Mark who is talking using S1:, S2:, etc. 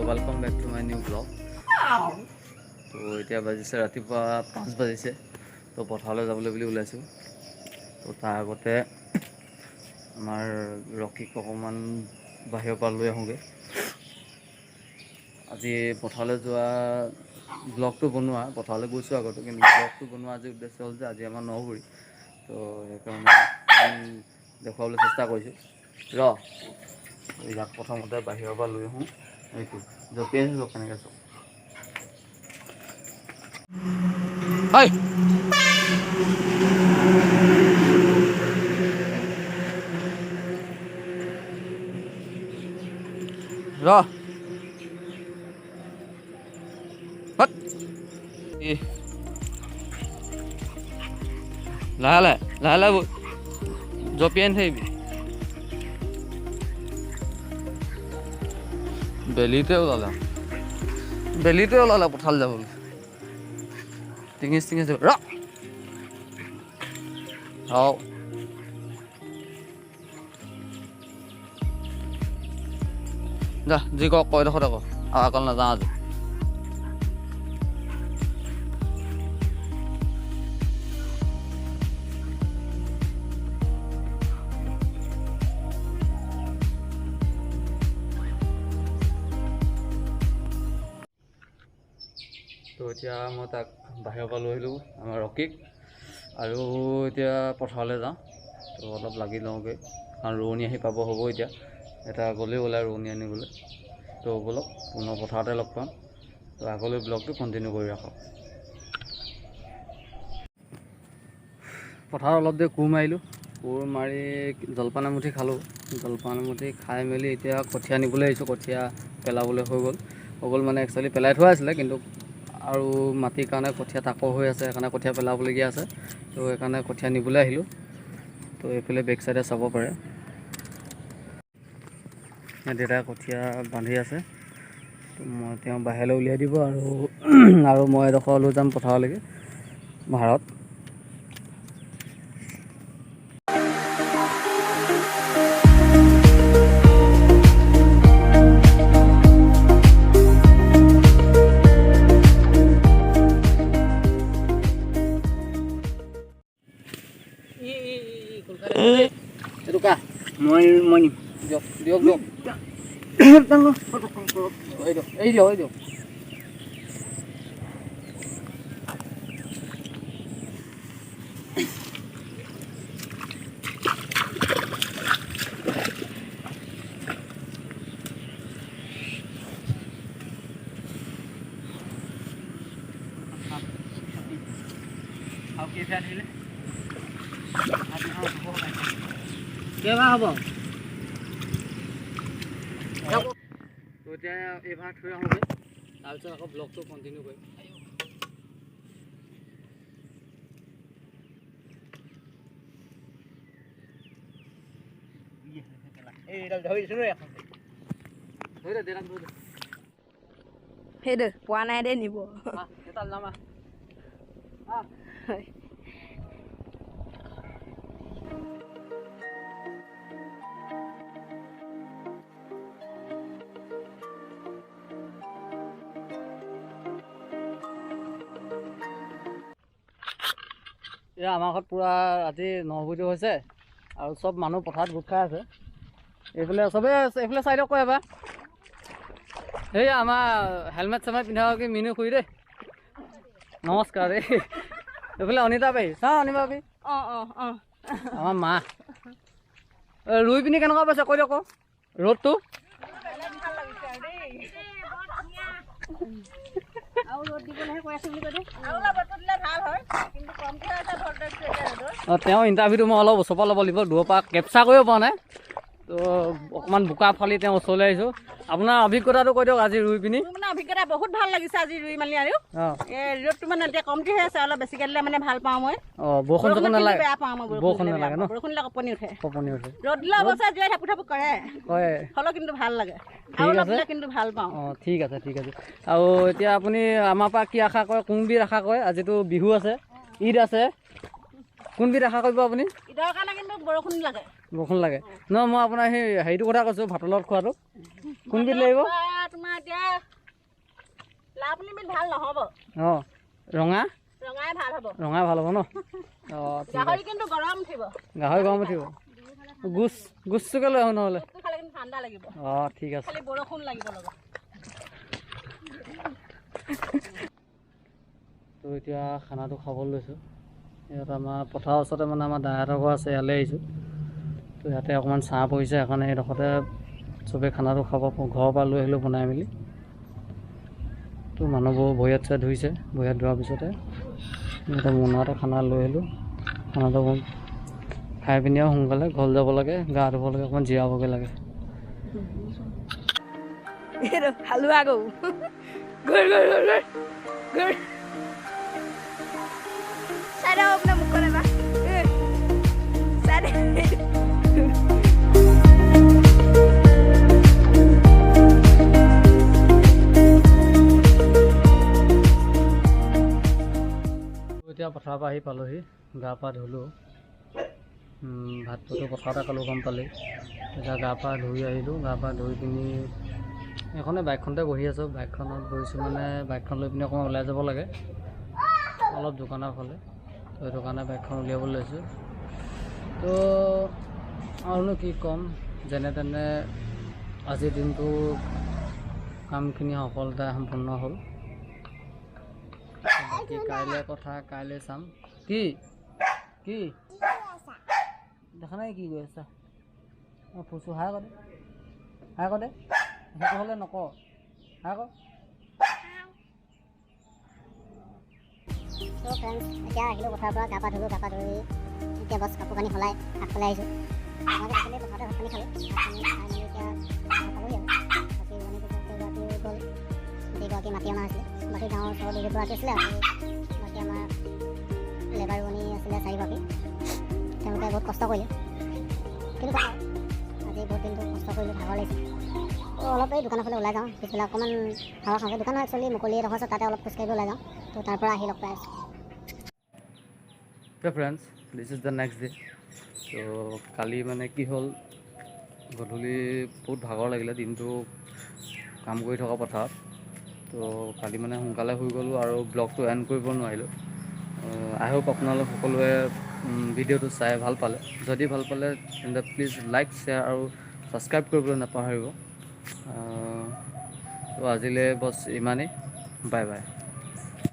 S1: Welcome back to my new blog. তো এতিয়া বাজিছে ৰাতিপুৱা 5 বাজিছে। তো পথাৰলৈ যাবলৈ বুলি ওলাইছোঁ। তো তাৰ আগতে আমাৰ ৰকিক অকণমান বাহিৰৰ পৰা লৈ আহোঁগৈ। আজি পথাৰলৈ যোৱা ব্লগটো বনোৱা, পথাৰলৈ গৈছোঁ আগতে, কিন্তু ব্লগটো বনোৱা আজি উদ্দেশ্য হ'ল যে আজি আমাৰ নগুৰি, তো সেইকাৰণে দেখুৱাবলৈ চেষ্টা কৰিছোঁ। ৰ ইয়াক প্ৰথমতে বাহিৰৰ পৰা লৈ আহোঁ। এইটো জঁপিয়াই আহিছোঁ কেনেকৈ চাওক। হয় ৰ লাহে লাহে লাহে লাহে জঁপিয়াই নাথাকিবি। বেলিতে ওলালে, বেলিতে ওলালে পথাৰলৈ যাবলৈ। টিঙিচ টিঙিচ ৰ হও যা, যি ক কয়ডোখৰতে ক, আৰু অকল নাযাওঁ আজি। তো এতিয়া মই তাক বাহিৰৰ পৰা লৈ আহিলোঁ আমাৰ ৰকিক, আৰু এতিয়া পথাৰলৈ যাওঁ। তো অলপ লাগি লওঁগৈ, কাৰণ ৰোৱনী আহি পাব হ'ব এতিয়া, এটা গ'লেই ওলাই ৰোৱনী আনিবলৈ। তো ব'লক পুনৰ পথাৰতে লগ পাম। তো আগলৈ ব্লগটো কণ্টিনিউ কৰি ৰাখক। পথাৰত অলপ দেৰি কোৰ মাৰিলোঁ, কোৰ মাৰি জলপান এমুঠি খালোঁ। জলপান এমুঠি খাই মেলি এতিয়া কঠীয়া নিবলৈ আহিছোঁ। কঠীয়া পেলাবলৈ হৈ গ'ল, হৈ গ'ল মানে একচুৱেলি পেলাই থোৱা আছিলে, কিন্তু আৰু মাটিৰ কাৰণে কঠীয়া তাকৰ হৈ আছে, সেইকাৰণে কঠীয়া পেলাবলগীয়া আছে। তো সেইকাৰণে কঠীয়া নিবলৈ আহিলোঁ। তো এইফালে বেক চাইডে চাব পাৰে, দেউতাই কঠীয়া বান্ধি আছে। তো মই তেওঁ বাহিৰলৈ উলিয়াই দিব, আৰু আৰু মই এডোখৰ লৈ যাম পথাৰলৈকে ভাৰত। এইটো কা
S2: মই মই নিম।
S1: দিয়ক দিয়ক দিয়ক, এই দিয়ক এই দিয়ক এই দিয়ক।
S2: কেইবাৰ হ'ব?
S1: তো এতিয়া এইভাগ থৈ আহোঁগৈ, তাৰপিছত আকৌ ব্লগটো কণ্টিনিউ কৰিম।
S2: এইডাল ধৰি দিছোঁ এখন।
S1: ধৰি দে, দেউতাক ধৰি দে।
S3: সেইটো পোৱা নাই দেই নিব।
S1: দেউতাক যাম আহ। এয়া আমাৰ ঘৰত পূৰা ৰাতি নভোজ হৈছে, আৰু চব মানুহ পথাৰত গোট খাই আছে। এইফালে চবেই এইফালে চাইডক কয় এবাৰ। এই আমাৰ হেলমেট চেলমেট পিন্ধা কি মিনু খুৰী দেই, নমস্কাৰ দেই। এইফালে অনিতা পেহী, চাওঁ অনিতা পেহী। আমাৰ মা ৰুই পিনি কেনেকুৱা পাইছে কৈ দিয়ক ৰ'দটো। তেওঁ ইণ্টাৰভিউটো মই অলপ ওচৰৰ পৰা ল'ব লাগিব, দূৰৰ পৰা কেপচাৰ কৰিব পৰা নাই। তো অকণমান বোকা ফালি তেওঁ ওচৰলৈ আহিছোঁ। আপোনাৰ অভিজ্ঞতাটো কৈ দিয়ক আজি ৰুই পিনি।
S3: মানে অভিজ্ঞতা বহুত ভাল লাগিছে আজি ৰুই মেলি, আৰু এই ৰ'দটো মানে এতিয়া কমটি হৈ আছে, অলপ বেছিকৈ দিলে মানে ভাল পাওঁ মই।
S1: অঁ, বৰষুণ চৰষুণ নালাগে?
S3: বেয়া পাওঁ মই
S1: বৰষুণ নালাগে ন?
S3: বৰষুণ দিলে কঁপনি উঠে।
S1: কঁপনি উঠে।
S3: ৰ'দ দিলে অৱশ্যে জীয়াই থাকোঁ থাকোঁ কৰে, হ'লেও কিন্তু ভাল লাগে।
S1: ঠিক আছে,
S3: কিন্তু ভাল পাওঁ।
S1: অঁ, ঠিক আছে ঠিক আছে। আৰু এতিয়া আপুনি আমাৰ পৰা কি আশা কৰে, কোনবিধ আশা কৰে? আজিতো বিহু আছে, ঈদ আছে, কোনবিধ আশা কৰিব আপুনি?
S3: ঈদৰ কাৰণে কিন্তু বৰষুণ লাগে।
S1: বৰষুণ লাগে ন? মই আপোনাৰ সেই হেৰিটো কথা কৈছোঁ, ভাতৰ লগত খোৱাটো কোনবিধ লাগিব?
S3: তোমাৰ এতিয়া আপুনি ভাল নহ'ব।
S1: অঁ, ৰঙা
S3: ৰঙাই ভাল হ'ব।
S1: ৰঙাই ভাল হ'ব ন? অঁ,
S3: গাহৰি কিন্তু গৰম উঠিব।
S1: গাহৰি গৰম উঠিব। গোচ গোচটোকে লৈ আহোঁ নহ'লে।
S3: ঠাণ্ডা লাগিব।
S1: অঁ, ঠিক আছে।
S3: খালি বৰষুণ লাগিব লগত।
S1: তো এতিয়া খানাটো খাবলৈ লৈছোঁ। ইয়াত আমাৰ পথাৰৰ ওচৰতে মানে আমাৰ দাদাহঁতৰ ঘৰ আছে, ইয়ালৈ আহিছোঁ। তো ইয়াতে অকণমান ছাঁ পৰিছে, সেইকাৰণে এইডোখৰতে চবেই খানাটো খাব ঘৰৰ পৰা লৈ আহিলোঁ বনাই মেলি। তো মানুহবোৰ ভৰি হাত চাই ধুইছে, ভৰি হাত ধোৱাৰ পিছতে ইয়াতে মোনাতে খানা লৈ আহিলোঁ। খানাটো খাই পিনি আৰু সোনকালে ঘৰলৈ যাব লাগে, গা ধুব লাগে, অকণমান জিৰাবগৈ লাগে।
S3: হালোৱা গৰু গুৰ গুৰ গুৰ গুৰ চাই দে আপোনাৰ মুখখন এবাৰ চাই দে।
S1: এতিয়া পথাৰৰ পৰা আহি পালোহি, গা পা ধুলোঁ, ভাতটোতো পথাৰতে খালোঁ গম পালেই। এতিয়া গা পা ধুই আহিলোঁ, গা পা ধুই পিনি এইখনে বাইকখনতে বহি আছোঁ। বাইকখনত বহিছোঁ মানে বাইকখন লৈ পিনি অকণমান ওলাই যাব লাগে অলপ দোকানৰ ফালে, তো সেইটো কাৰণে বাইকখন উলিয়াবলৈ লৈছোঁ। তো আৰুনো কি ক'ম, যেনে তেনে আজিৰ দিনটো কামখিনি সফলতাৰে সম্পূৰ্ণ হ'ল। বাকী কাইলৈ কথা কাইলৈ চাম। কি কি দেখা নাই কি গৈ আছা? অঁ, ফুচু হাই কদে, হাই কদে, সেইটো হ'লে নক, হাই ক।
S4: তো ফ্ৰেণ্ডছ, এতিয়া আহিলোঁ পথাৰৰ পৰা, গা পা ধুলোঁ, গা পা ধুই এতিয়া বছ কাপোৰ কানি সলাই আগফালে আহিছোঁ। আমাক একচুৱেলি পথাৰতে ভাত পানী খালোঁ, ভাত পানী খাই মেলি এতিয়া পালোহি আৰু। বাকী ৰোৱনী কেইগৰাকীও গ'ল, গোটেইগৰাকী মাতি অনা হৈছিলে। বাকী গাঁৱৰ ওচৰৰ দুগৰাকী আছিলে আৰু বাকী আমাৰ লেবাৰ ৰোৱনী আছিলে 4গৰাকী। তেওঁলোকে বহুত কষ্ট কৰিলে, কিন্তু কথা আজি বহুত দিনটো কষ্ট কৰিলোঁ, ভাগৰ লাগিছে। তো অলপ এই দোকানৰ ফালে ওলাই যাওঁ, পিছবেলা অকণমান হাৱা খাওঁগৈ। দোকানৰ একচুৱেলি মুকলি এডোখৰ আছে, তাতে অলপ খোজকাঢ়িব ওলাই যাওঁ। তো তাৰ পৰা আহি লগ পাই আছোঁ।
S1: তো friends, this is the next day. তো কালি মানে কি হ'ল, গধূলি বহুত ভাগৰ লাগিলে দিনটো কাম কৰি থকা পথাৰত। তো কালি মানে সোনকালে শুই গ'লোঁ আৰু ব্লগটো এণ্ড কৰিব নোৱাৰিলোঁ। আই হোপ আপোনালোক সকলোৱে ভিডিঅ'টো চাই ভাল পালে। যদি ভাল পালে তেন্তে প্লিজ লাইক, শ্বেয়াৰ আৰু ছাবস্ক্ৰাইব কৰিবলৈ নাপাহৰিব। তো আজিলৈ বছ ইমানেই, বাই বাই।